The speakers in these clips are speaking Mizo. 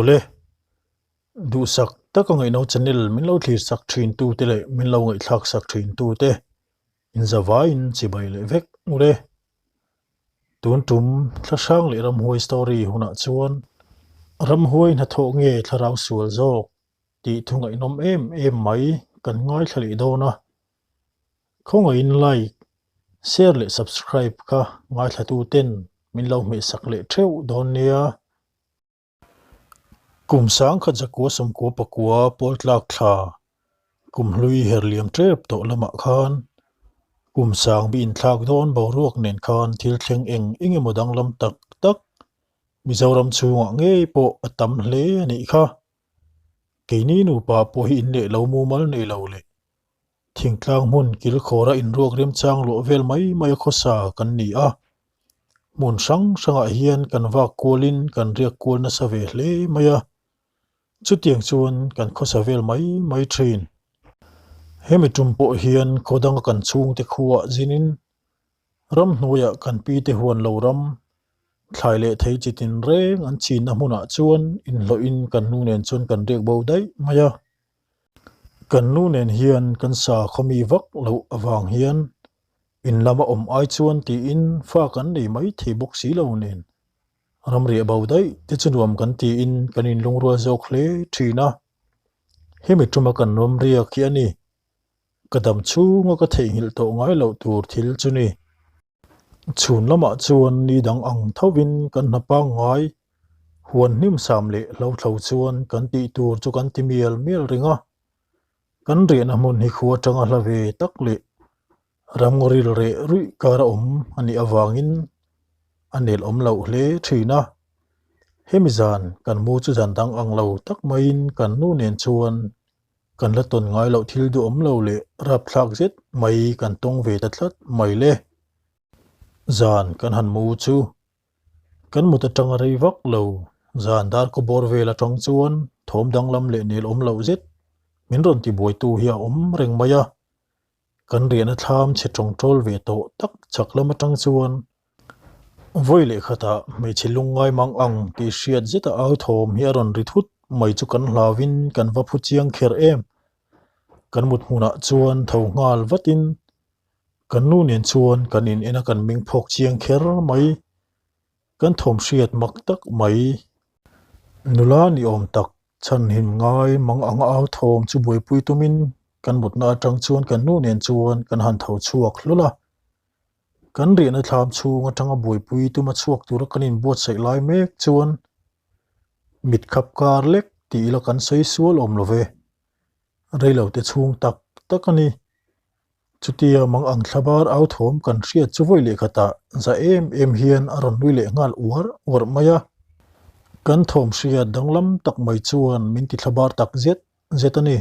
Awle, duhsak taka ngaihno channel min lo thlir sak thin tu te leh min lo ngaihthlak sak thin tu te inzavaiin chibai leh vek ule. Tun tum thlahrang leh ramhuai story hunah chuan ramhuai hnathawh nge thlarau sual zawk tih thu ngaihnawm em em mai kan ngaithla leh dawn a. Khawngaihin like, share leh subscribe kha ngaithlatu ten min lo hmehsak leh theuh dawn nia. Kum sangkhat zakua sawmkua pakua pawl tlak thla kum hlui herliam tep tawh lamah khan kum sang bi inthlak dawn boruak nen khan thil thleng eng eng emaw danglam tak tak Mizoram chhungah ngei pawh a tam hle a nih kha. Keini nupa pawh hi in leh lo mumal nei lo leh Thingtlang hmun kilkhawra inruak remchang luah vel mai mai a khawsa kan ni a, hmun hrang hrangah hian kan vak kualin kan riak kual nasa ve hle mai a, chutiang chuan kan khawsa vel mai mai thin. Hemi tum pawh hian khaw danga kan chhungte khuaah zinin ramhnuaiah kan pite huan lo ram, thlai leh thei chi tinreng an chinna hmunah chuan inhlawhin kan nu nen chuan kan riak bo daih mai a. Kan nu nen hian kan sa khawmi vak loh avang hian in lama awm ai chuan tiin fa kan nei mai thei bawk si lo nen ramriah bo daih te chu nuam kan tiin kan inlungrual zawk hle thin a. Hemi tuma kan ramriak hi a ni. Ka dam chhunga ka theihnghilh tawh ngai loh tur thil chu ni. Chhun lamah chuan ni dang ang thovin kan hna pangngai huan hnim sam leh hlo thlo chuan kan tih tur chu kan ti mial mial reng a. Kan riahna hmun hi khua atanga hla ve tak leh ramngaril reh ruih kar a awm a nih avangin a nel awm loh hle thin a. Hemi zan kan mu chu zan dang ang lo tak maiin kan nu nen chuan Kan la tawn ngai loh thil duhawm lo leh rapthlak zet mai kan tawng ve ta tlat mai le. Zan kan han mu chu kan mut atanga rei vak lo, zan dar kaw bawr vel atang chuan thawm danglam leh nel awm loh zet min rawn ti buaitu hi a awm reng mai a. Kan riahna thlam chhe tawngtawl ve tawh tak chak lam atang chuan Vawi leh khatah hmeichhe lungngai mang ang tih hriat zeta au thawm hi a rawn ri thut mai chu kan hlauvin kan va phu chiang kher em. Kan mut hmunah chuan tho nghal vatin kan nu nen chuan kan in en a kan meng phawk chiang kher mai. Kan thawm hriat mak tak mai. Nula ni awm tak chhanhim ngai mang anga au thawm chu buaipui tumin kan mutna atang chuan kan nu nen chuan kan han tho chhuak hlawl a. Kan riahna thlam chhung atanga buaipui tuma chhuak tura kan inbuatsaih lai mek chuan mit khap kar lek tih ila kan sawi sual awm lo ve. Reilote chhung tak tak a ni. Chutia mang ang thla bar au thawm kan hriat chu vawi leh khatah za em em hian a rawn nui leh nghal uar uar mai a. Kan thawm hriat danglam tak mai chuan min ti thla bar tak zet zet a ni.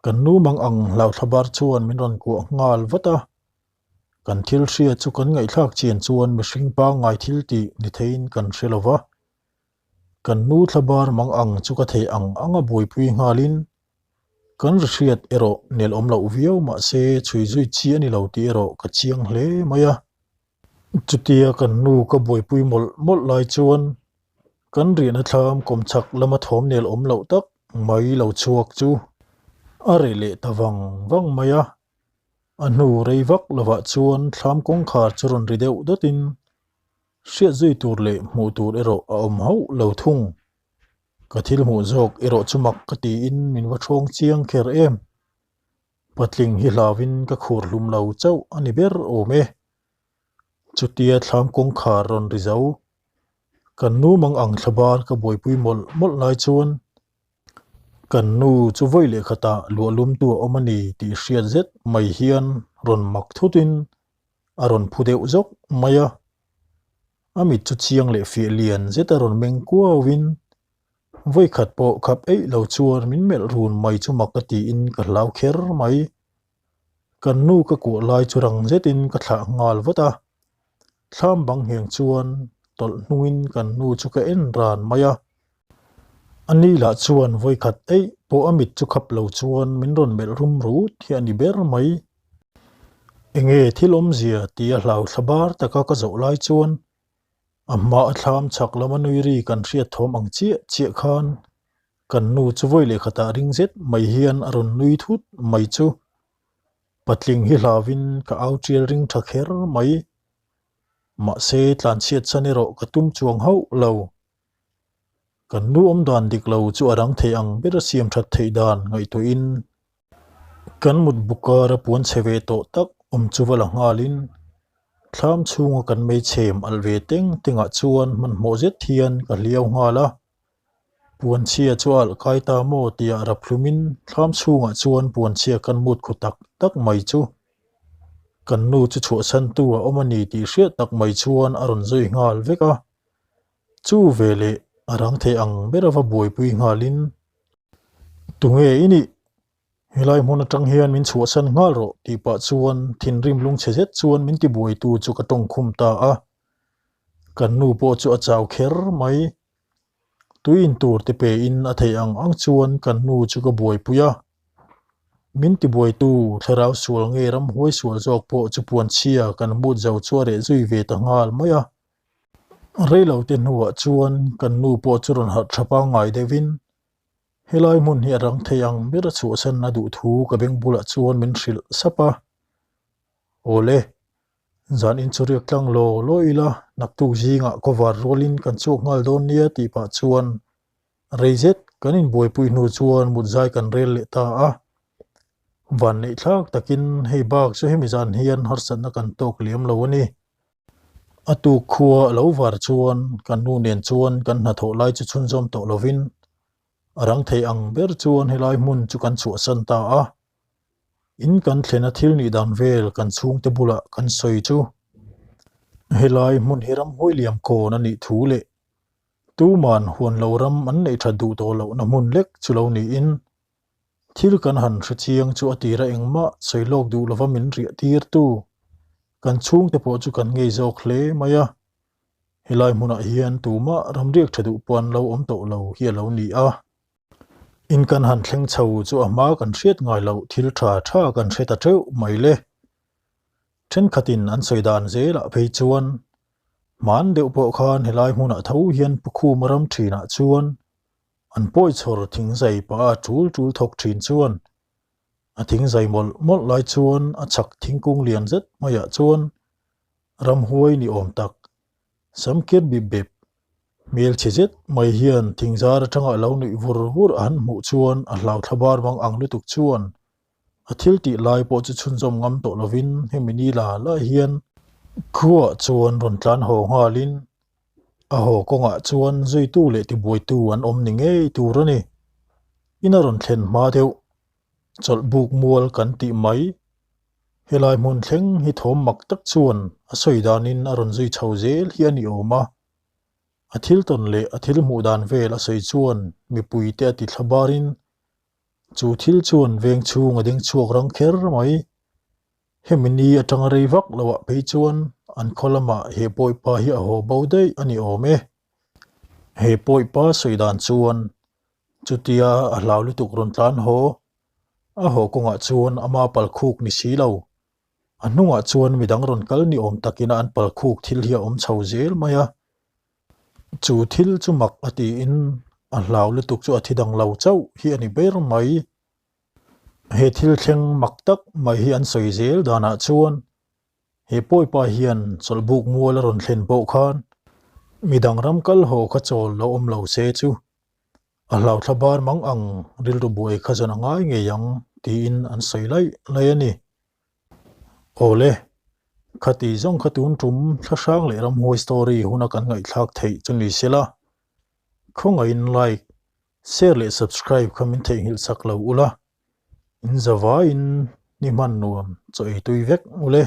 Kan nu mang ang hlauthla bar chuan min rawn kuah nghal vat a, kan thil hria chu kan ngaihthlak chian chuan mihring pangngai thil tih ni theiin kan hre lo va. Kan nu thla bar mang ang chu ka thei ang anga buaipui nghalin kan ri hriat erawh nel awm loh viau mahse chhui zui chi a ni lo tih erawh ka chiang hle mai a. Chutia kan nu ka buaipui mawlh mawlh lai chuan kan riahna thlam kawmchhak lama thawm nel awm loh tak mai lo chhuak chu a reh leh ta vang vang mai a. A hnu rei vak lovah chuan thlam kawngkhar chu rawn ri deuh dawtin hriat zui tur leh hmuh tur erawh a awm hauh lo thung. Ka thil hmuh zawk erawh chu mak ka tiin min va ṭhawng chiang kher em. Patling hi hlauvin ka khur hlum lo chauh a ni ber awm e. Chutia thlam kawngkhar rawn ri zo, kan nu mang ang thla bar ka buaipui mawlh mawlh lai chuan kan nu chu vawi leh khatah luah lumtu a awm a ni tih hriat zet mai hian rawn mak thutin a rawn phu deuh zawk mai a. A mit chu chiang leh fiah lian zet a rawn meng kuauin Vawikhat pawh khap eih lo chuan min melh run mai chu mak ka tiin ka hlau kher mai. Kan nu ka kuah lai chu rang zetin ka thlah nghal vat a, thlam bang ngheng chuan tawlh hnungin kan nu chu ka en ran mai a. A ni lah chuan vawikhat eih pawh a mit chu khap lo chuan min rawn melh rum rut hi a ni ber mai. Enge thil awmzia tia hlau thla bar taka ka zawh lai chuan. A hma a thlam chhak lama nui ri kan hriat thawm ang chiah chiah khan kan nu chu vawi leh khatah ring zet mai hian a rawn nui thut mai chu. Patling hi hlauin ka au tial ring tha kher mai. Mahse tlanchhiat chan erawh ka tum chuang hauh lo. Kan nu awm dan dik lo chu a rang thei ang ber a siam that theih dan ngaihtuahin kan mut bu kara puan chhe ve tawh tak awm chu va la nghalin thlam chhunga kan meichhem alh ve teng tengah chuan hmanhmawh zet hian ka hliau nghal a. Puanchhia chu a alh kai ta maw tia rap hlumin thlam chhungah chuan puanchhia kan mut khu tak tak mai chu kan nu chu chhuahsantu a awm a ni tih hriat tak mai chuan a rawn zui nghal vek a. Chu veleh a rang thei ang ber a va buaipui nghalin, Tunge i nih? Helai hmun atang hian min chhuahsan nghal rawh tih pah chuan thinrim lungchhe zet chuan min tibuaitu chu ka tawngkhum ta a. Kan nu pawh chu a chau kher mai. Tui in tur te pe in a theih ang ang chuan kan nu chu ka buaipui a. Min tibuaitu thlarau sual nge ramhuai sual zawk pawh chu puanchhia kan mut zo chu a reh zui ve ta nghal mai a. Reilo te hnuah chuan kan nu pawh chu rawn harh tha pangngai deuhin helai hmun hi a rang thei ang ber a chhuahsan a duh thu ka beng bulah chuan min hrilh sap a. Awle, zan in chu riak tlang law law ila naktuk zingah cover rualin kan chhuak nghal dawn nia tih pah chuan rei zet kan inbuaipui hnu chuan mut zai kan rel leh ta a. Vanneih thlak takin hei bak chu hemi zan hian harsatna kan tawk liam lo a ni. A tuk khua a lo var chuan kan nu nen chuan kan hnathawh lai chu chhunzawm tawh lovin a rang thei ang ber chuan helai hmun chu kan chhuahsan ta a. In kan thlena thil nih dan vel kan chhungte bulah kan sawi chu helai hmun hi ramhuai liam kawn a nih thu leh tuman huan lo ram an neih that duh tawh lohna hmun lek chu lo niin Thil kan han hre chiang chu a tira engmah sawi lawk duh lova min riah tir tu kan chhungte pawh chu kan ngei zawk hle mai a. Helai hmunah hian tumah ramriak tha duh pawh an lo awm tawh lo hi a lo ni a. In kan han thleng chho chu a hma kan hriat ngai loh thil tha tha kan hre ta teuh mai le. Thenkhatin an sawi dan zelah phei chuan hman deuh pawh khan helai hmunah tho hian Pukhuma ram thinah chuan An pawi chhawr thing zai pah a tul tul thawk thin chuan a thing zai mawlh mawlh lai chuan a chhak thingkung lian zet maiah chuan ramhuai ni awm tak samkir bip bep hmelchhe zet mai hian thingzar atanga a lo nuih vur vur a han hmuh chuan a hlau thla bar mang ang lutuk chuan a thil tih lai pawh chu chhunzawm ngam tawh lovin hemi ni la lai hian khuaah chuan rawn tlan haw nghalin A haw kawngah chuan zuitu leh tibuaitu an awm ni ngei tur a ni. In a rawn thlen hma deuh, chawlh buk mual kan tih mai. Helai hmun thleng hi thawm mak tak chuan a sawi danin a rawn zui chho zel hi a ni awm a. A thil tawn leh a thil hmuh dan vel a sawi chuan mipuite a ti thla barin chu thil chuan veng chhung a ding chhuak rang kher mai. Hemi ni atanga rei vak loah phei chuan an khaw lamah he pawipa hi a haw bo daih a ni awm e. He pawipa sawi dan chuan chutia a hlau lutuk rawn tlan haw, a haw kawngah chuan ama palkhuk ni si lo. A hnungah chuan midang rawn kal ni awm takin a an palkhuk thil hi a awm chho zel mai a. Chu thil chu mak a tiin a hlau lutuk chu a thi dang lo chauh hi a ni ber mai. He thil thleng mak tak mai hi an sawi zel danah chuan he pawipa hian chawlhbuk mual a rawn thlen pawh khan midang ram kal haw kha chawl lo awm lo se chu a hlauthla bar mang ang rilru buai kha zawn a ngai ngei ang tiin an sawi laih laih a ni. Awle, khati zawng kha tun tum thlahrang leh ramhuai story huna kan ngaihthlak theih chu ni sela, khawngaihin like Share leh subscribe kha min theihnghilh sak lo ula, in zavaiin ni hman nuam chaw ei tui vek ule.